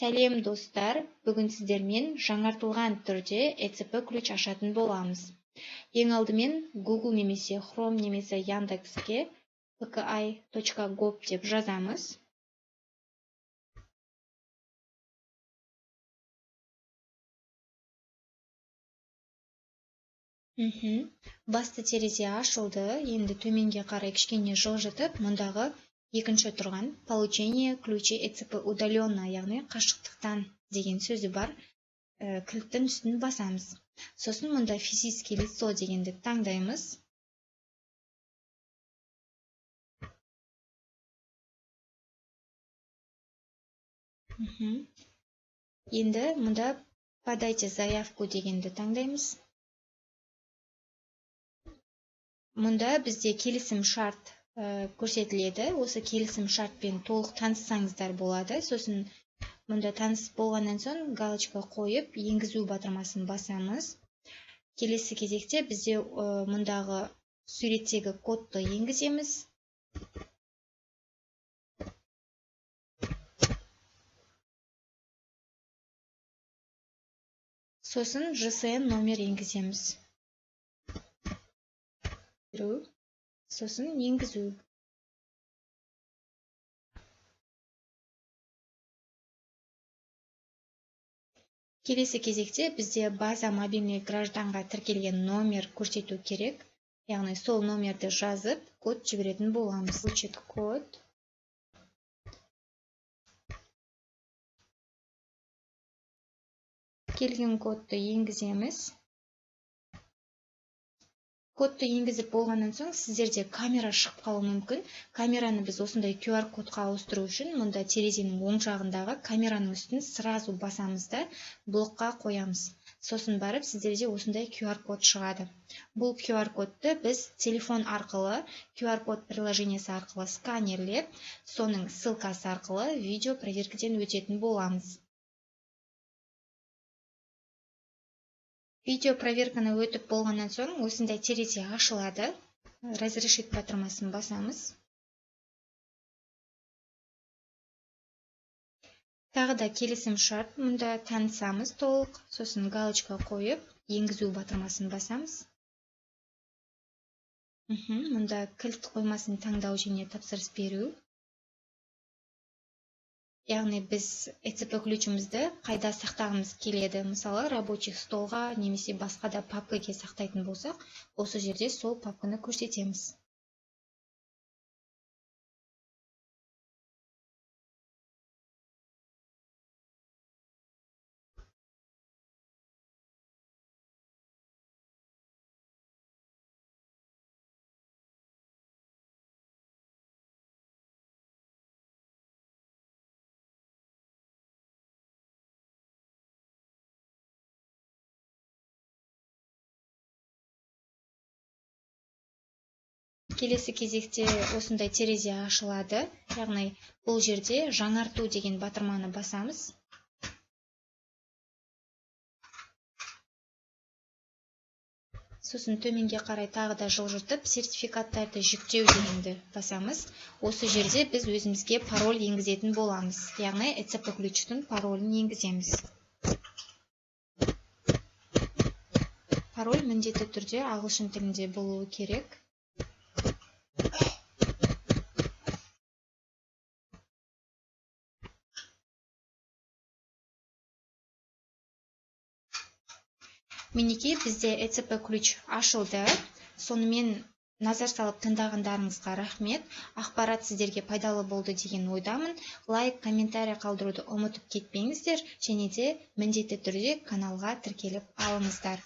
Сәлем, достар! Бүгін сіздермен жаңартылған түрде ЭЦП ключ ашатын боламыз. Ең алдымен Google немесе Chrome немесе Яндекске pki.gov деп жазамыз. Басты терезе ашылды. Енді төменге қарай кішкене жылжытып, мұндағы екінші тұрған «Получение ключей ЭЦП удаленно», яғни қашықтықтан деген сөзі бар кілттің үстін басамыз. Сосын мұнда «Физический лицо» дегенді таңдаймыз. Енді мұнда «Подайте заявку» дегенді таңдаймыз. Мұнда бізде келісім шарт көрсетіледі. Осы келісім шартпен толық таныссаңыздар болады. Сосын мұнда таныс болғаннан соң галочка қойып, енгізу батырмасын басамыз. Келесі кезекте бізде мұндағы суреттегі кодты енгіземіз. Сосын ЖСН номер енгіземіз. Сосын енгізу. Келесі кезекте бізде база мобильный гражданға тіркелген номер көрсету керек. Яғни сол номерді жазып, код жіберетін боламыз. Получить код. Келген кодты енгіземіз. Кодты енгізіп болғаннан соң сіздерде камера шығып қалуы мүмкін. Камераны біз осындай QR кодқа ауыстыру үшін мұнда терезенің оң жағындағы камераның үстін сразу басамыз да, блокқа қоямыз. Сосын барып сіздерде осындай QR код шығады. Бұл QR кодты біз телефон арқылы, QR код приложениесі арқылы сканерлеп, соның ссылкасы арқылы видео проверкіден өтетін боламыз. Видео проверканы өтіп болғаннан соң осындай терезе ашылады. «Разрешить» батырмасын басамыз. Тағы да келісім шарт, мұнда танысамыз толық, сосын галочка қойып, енгізу батырмасын басамыз. Мұнда кілт қоймасын таңдау және тапсырыс беру. Яғни біз ЭЦП ключімізді қайда сақтағымыз келеді. Мысалы, рабочий столға немесе басқа да папкаге сақтайтын болсақ, осы жерде сол папканы көрсетеміз. Келесі кезекте осындай терезе ашылады. Яғни бұл жерде «Жаңарту» деген батырманы басамыз. Сосын төменге қарай тағы да жылжытып, «Сертификаттарды жүктеу» дегенді басамыз. Осы жерде біз өзімізге пароль енгізетін боламыз. Яғни ЭЦП ключтің паролін енгіземіз. Пароль міндетті түрде ағылшын тілінде болуы керек. Мінекей, бізде ЭЦП ключ ашылды. Сонымен, назар салып тыңдағандарыңызға рахмет. Ақпарат сіздерге пайдалы болды деген ойдамын. Лайк, комментарий қалдыруды ұмытып кетпеңіздер және де міндетті түрде каналға тіркеліп алыңыздар.